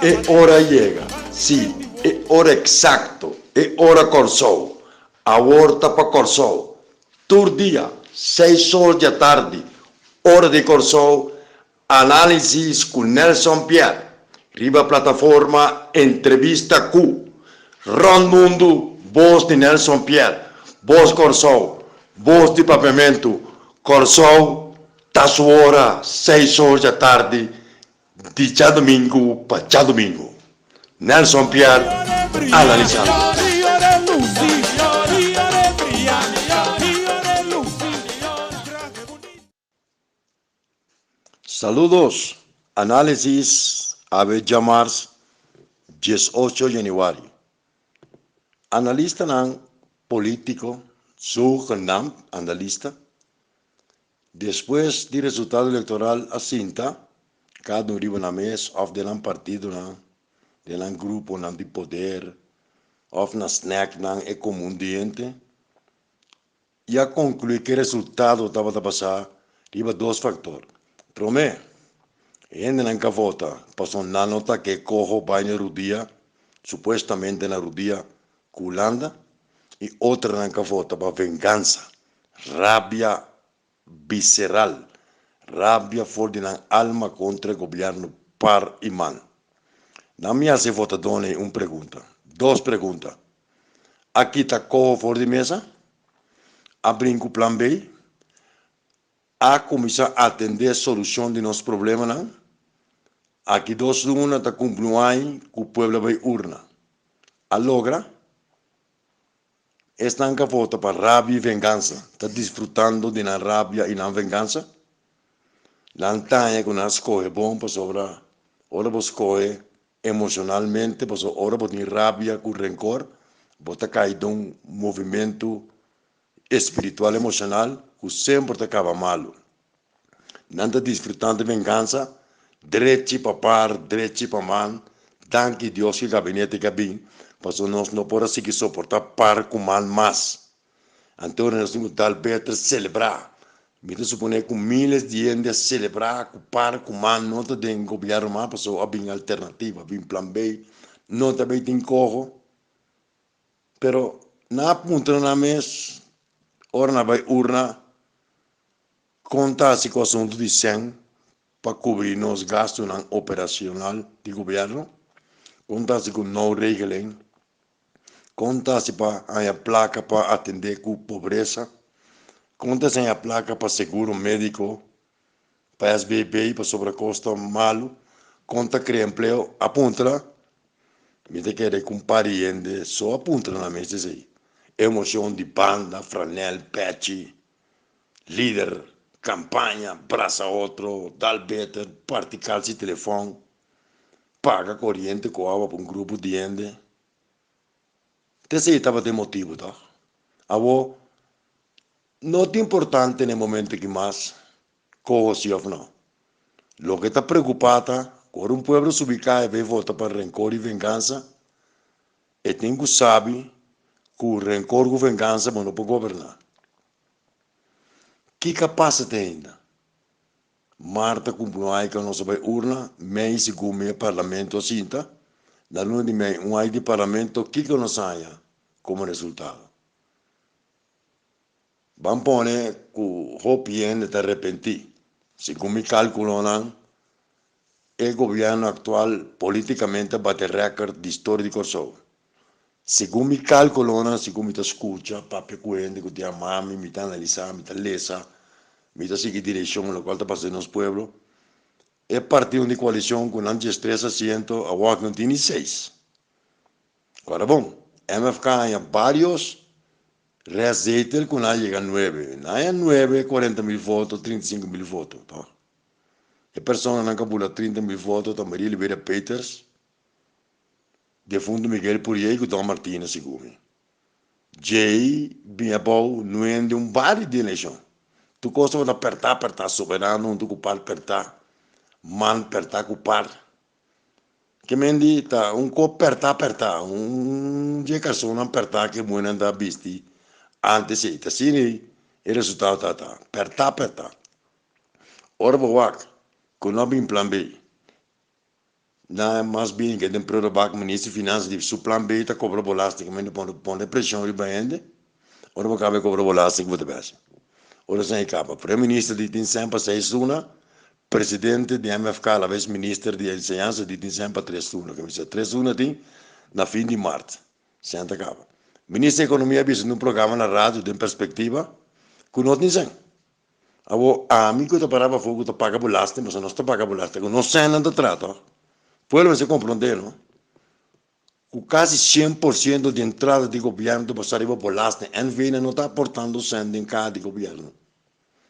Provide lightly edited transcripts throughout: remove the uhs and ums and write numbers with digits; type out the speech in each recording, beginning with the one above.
E ora yega, sí, e ora eksakto, e ora Kòrsou. Awor ta pa Kòrsou. Tur dia, seis or di atardi, ora di Kòrsou, Análisis ku Nelson Pierre riba plataforma Entrevista Ku. Rònt mundu, bos di Nelson Pierre, bos Kòrsou, bos di Papiamentu, Kòrsou ta su ora, seis or di atardi, di djadumingu pa djadumingu. Nelson Pierre analisando. Saludos! Análisis awe djamars 18 januari. Analistanan polítiko, zogenaamd analista, despues di resultado elektoral a sinta kada un riba nan mes òf den nan partidonan, den nan gruponan di poder òf na snacknan e komun di hente. I a konkluí ku e resultado tabata basá riba dos faktor. Promé, e hendenan ku a vota pasobra nan no ta ke koho bai na rudia, supuestamente na rudia ku Hulanda, i otronan ku a vota pa vengansa, rabia biseral, rabia for di nan alma kontra e gobièrnu par i man. Nan mi hasi e votadónan ei un pregunta, dos pregunta. A kita koho for di mesa, a brin ku plan B, a kuminsá atendé solushon di nos problemanan. Aki dos luna ta kumpli un aña ku pueblo a bai urna. A logra? Esnan ku a vota pa rabia i vengansa ta disfrutando di nan rabia i nan vengansa? Nan taña ku nan a skohe bon pasobra ora bo skohe Emocionalmente, pasobra ora bo tin rabia cu rencor, bo ta cay den un movimento espiritual emocional cu semper ta caba malo. Nan ta disfruta di vengansa, drechi pa par, drechi pa man. Danki Dios cu e gabinete ke a bin, pasobra nos no por a sigui soporta par cu man mas. Anto nos tin ku dal beter selebrá. Mi ta suponé ku miles di hende a selebrá ku par ku man no ta den gobièrnu mas pasobra a bin alternativa, a bin plan B, no ta bay tin koho. Pero nan a puntra nan mes ora nan a bay urna kon ta hasi ku asuntu di sèn pa kubri nos gastunan operacional di gobièrnu, kon ta hasi ku nou regeling. Kon ta hasi pa haña plaka pa atendé ku pobresa? Kon ta hasi haña plaka pa seguro médiko, pa SBB, pasobra kos ta malu? Kon ta krea empleo? A puntra. Mi ta kere ku un par di hende so a puntra nan mes esei. Emoshon di banda, franel, pechi, lider, kampaña, brasa otro, dal beter, parti kalsi telefòn, paga koriente ku awa pa un grupo di hende. Ta esei tabata e motibu, tòg? Awor, no ta importante na e momento aki mas koho si òf nò. Loke ta preokupá ta ku ora un pueblo subi kaya pa e vota pa renkor i vengansa, e tin ku sabi ku renkor ku vengansa bo no por goberná. Kiko a pasa te ainda? Marta kumpli un ai ka nos a bai urna, mei segun mi e parlamento a sinta, na luna di mei un ai di parlamento kiko nos haña komo resultado? Ban pone ku hopi hende ta repentí. Segun mi kalkulonan e gobièrnu aktual politikamente a bati rèkòrt di storia di Kòrsou. Segun mi kalkulonan, segun mi ta skucha, papia ku hende ku tin ama mi, mi ta analisá, mi ta lesa, mi ta sigui direkshon lokual ta pasa den nos pueblo, e partidonan di koalishon ku nan diestres asiento awor no tin ni seis. Kòrda bon, MFK haña barios restzetel ku nan a yega nuebe. Nan haña nuebe, 40.000 voto, 35.000 voto. E personanan ku a bula 30.000 voto ta Maria Liberia Peters, Defuntu Miguel Puriey ku Don Martina segun mi. Djei bin abou nuende un bari di elekshon. Tur kos tabata pertá pertá, soberano huntu ku par pertá, man pertá ku par. Ke men di ta un kos pertá pertá, un dje karsonnan pertá ke muhernan ta bisti antes ei. Ta asina ei e resultado tabata, pertá pertá. Ora bo wak ku no a bin plan B. Nan mas bien ke den prullenbak minister di finansa di su plan B ta kobra belasting kaminda pone pone preshon riba hende. Ora bo kaba e kobra belasting bo ta besi. Ora esei kaba prome minister di tin semper seis luna, presidente di MFK alabes minister di enseñansa di tin semper tres luna. Ke mester tres luna tin na fin di mart sèn ta kaba. Minister di ekonomia a bisa den un programa na radio den perspektiva ku no tin sèn. Awor, ami ku ta pará pafó ku ta paga belasting, pasobra nos ta paga belasting, ku nos sènnan ta traha tòg. Pueblo mester komprondé no, ku kasi 100% di entrada di gobièrnu ta basá riba belasting. NV nan no ta aportando sèn den kaha di gobièrnu.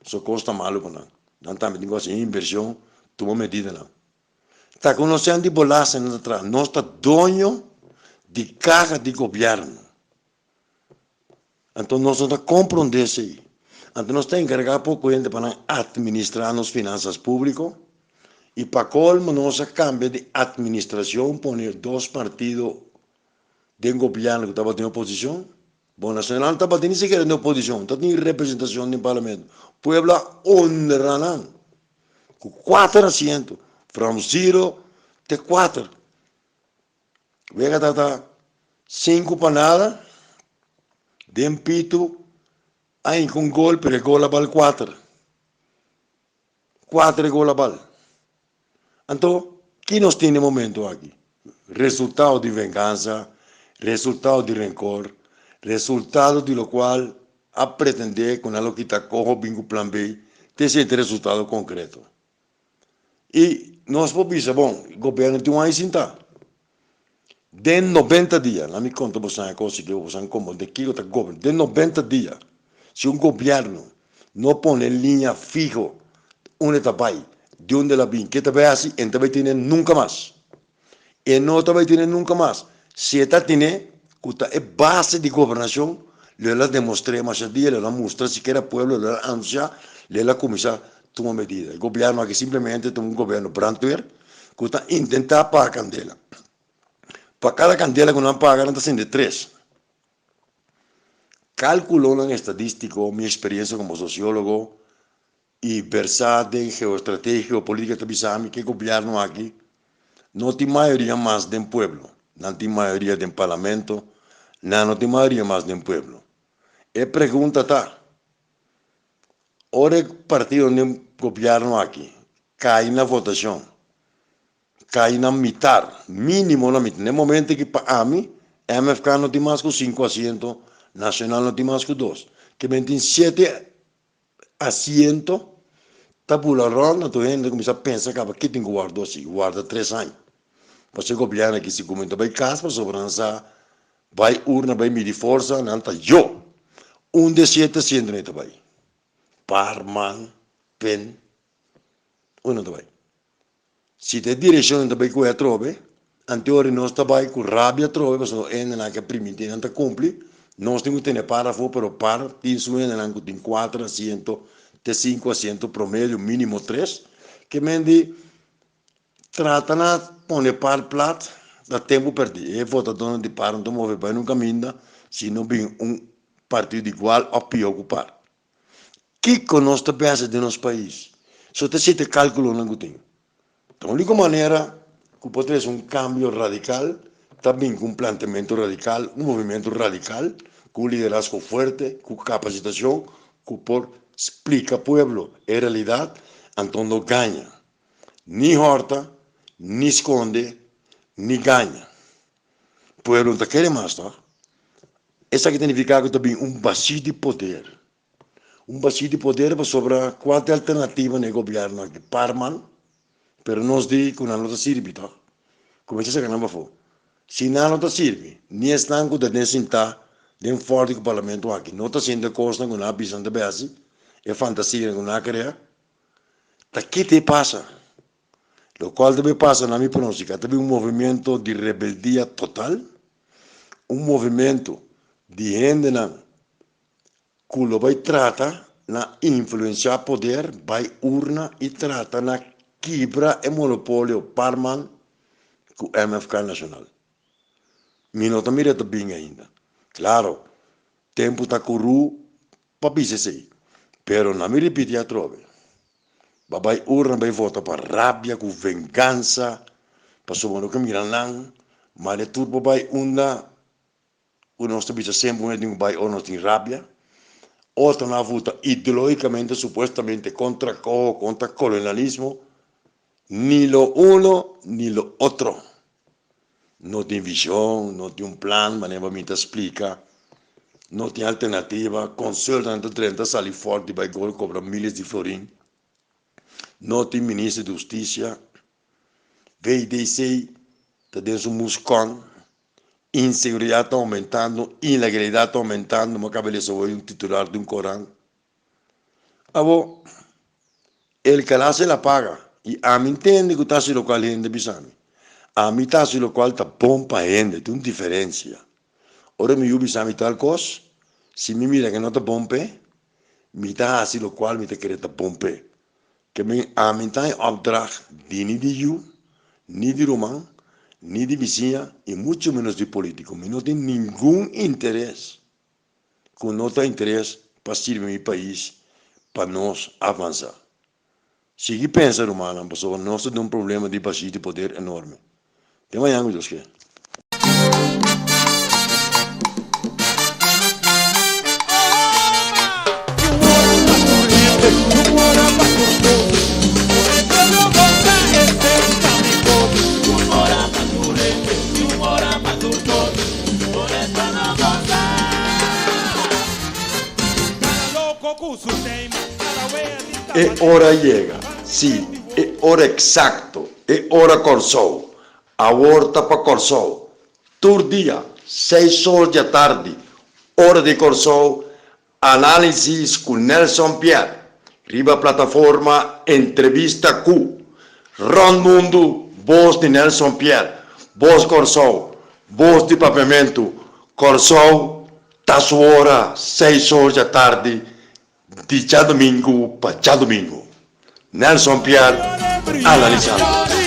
So kos ta malu pa nan. Nan tambe tin ku hasi invershon, tuma medidanan. Ta ku nos sèn di belasting nan ta traha. Nos ta doño di kaha di gobièrnu. Anto nos no ta komprondé esei. Anto nos ta enkargá poko hende pa nan atministrá nos finansas públiko i pa kolmo nos a kambia di atministrashon pone dos partido den gobièrnu ku tabatin oposishon. Bon, Nacional no tabatin ni sikiera den oposishon, tabatin representashon den parlamento. Pueblo a honra nan ku kuater asiento, from zero te kuater. Wega ta ta sinku pa nada den pitu a hinka un gol pero e gol a bal kuater. Kuater e gol a bal. Anto ki nos tin den momento aki? Resultado di vengansa, resultado di rencor, resultado di locual a pretende cu nan lo kita coho bin cu plan B, te esey ta e resultado concreto. I nos por bisa, bon, gobierno tin un aña sintá. Den 90 dia, laat mi konta bosan e kos aki, bosan komprende kiko ta gobierno. Den 90 dia, si un gobierno no pone liña fiho unda e ta bai, di unda el a bin, ke ta bai hasi, e no ta bai tene nunka mas. E no ta bai tene nunka mas. Si e ta tene, ku ta e base di gobernashon, lo el a demostr'é masha dia, lo el a mustra sikiera pueblo, lo el a anunsiá, lo el a kuminsá tuma medida. E gobièrnu aki simplemente ta un gobièrnu brandweer ku ta intentá paga kandela. Pa kada kandela ku nan paga nan ta sende tres. Kalkulonan estadístiko, mi eksperensia komo sosiólogo i versá den geoestrategia, geopolítika ta bisa mi ku e gobièrnu aki no tin mayoria mas den pueblo. Nan tin mayoria den parlamento, nan no tin mayoria mas den pueblo. E pregunta ta, Ora e partidonan den gobièrnu aki kai na votashon, kai na mitar, mínimo na mitar, na e momento aki pa ami, MFK no tin mas ku sinku asiento, Nacional no tin mas ku dos. Ke men tin shete asiento ta bula rònt, anto hende ta kuminsá pensa kaba ke tin ku wòrdu hasi, warda tres aña. Pasobra e gobièrnu aki si kuminta bai kas pasobra nan sa Bai urna bai midi forsa nan ta yo. Un de siete asiento nan ta bai. Par man pen un nan ta bai. Si ta e direccion nan ta bai coge atrobe, anteori nos ta bai cu rabia atrobe pasobra nos hendenan ke priminti nan ta cumpli, nos tin cu tene par afo pero par tin su hendenan cu tin cuater asiento te cinco asiento promedio minimo tres ke men di Trata na pone par plat ta tempu perdí. E votadónan di par no ta move bai nun kaminda si no bin un partido igual òf pió ku par. Kiko nos ta pensa den nos pais? So ta sita e kalkulonan ku tin. Ta úniko manera ku por trese un kambio radikal ta bin ku un planteamentu radikal, un movimentu radikal, ku un liderazgo fuerte, ku kapasitashon ku por splika pueblo e realidat, anto no gaña. Ni hòrta, ni skonde, ni gaña. Pueblo no ta kere mas tòg? Esaki ta nifiká ku ta bin un basí di poder. Un basí di poder pasobra kua ta e alternativa na e gobièrnu aki? Par mal, pero nos di ku nan no ta sirbi tòg? Kuminsá saka nan pafó. Si nan no ta sirbi, ni esnan ku ta den sintá den fòrti ku parlamento aki no ta sinti e kosnan ku nan a bisa nan ta bai hasi, e fantasianan ku nan a krea, Ta ki te pasa? Locual ta bay pasa na mi pronostica ta bay un movimiento di rebeldia total, un movimiento di hendenan cu lo bay trata na influencia poder, bay urna y trata na kibra e monopolio Parman cu MFK Nacional. Mi no ta mira ta bin ainda. Claro, tempo ta curu Pa bisa esei. Pero na mi ripiti atrobe. Ba bai urna bai vota pa rabia ku vengansa. Pasobra no ke mira nan, mare tur por bai unda ku nos ta bisa semper un hende tin ku bai ora nos tin rabia. Otronan a vota ideologicamente supuestamente kontra koho, kontra kolonialismo. Ni lo uno ni lo otro. No tin vision, no tin un plan manera bo mi ta splika, no tin alternativa, consultant ta drenta sali fort di bai gol cobra miles di florin, no tin minister di husticia, VDC ta den su muscon, inseguridad ta aumentando, ilegalidad ta aumentando, mi a caba lesa hoy un titular di un coran. Abo, el ke la hasi el a paga. I ami ntende ku ta hasi lokual hende bisa mi. Ami ta hasi lokual ta bon pa hende, tin un diferensia. Ora mi yu bisa mi tal kos, si mi mira ke no ta bon p'e, mi ta hasi lokual mi ta kere ta bon p'e. Ke men ami ta e opdracht di ni di yu, ni di ruman, ni di bisiña i muchu ménos di polítiko. Mi no tin ningun interes ku no ta interes pa sirbi mi pais pa nos avansa. Sigui pensa rumannan pasobra nos ta den un problema di bashí di poder enorme. Te mañan ku Dios ke. E ora yega, sí, e ora eksakto, e ora Kòrsou. Awor ta pa Kòrsou. Tur dia, seis or di atardi, ora di Kòrsou, Análisis ku Nelson Pierre riba plataforma Entrevista Ku. Rònt mundu, bos di Nelson Pierre, bos Kòrsou, bos di Papiamentu, Kòrsou ta su ora seis or djatardi di djadumingu pa djadumingu. Nelson Pierre analisando.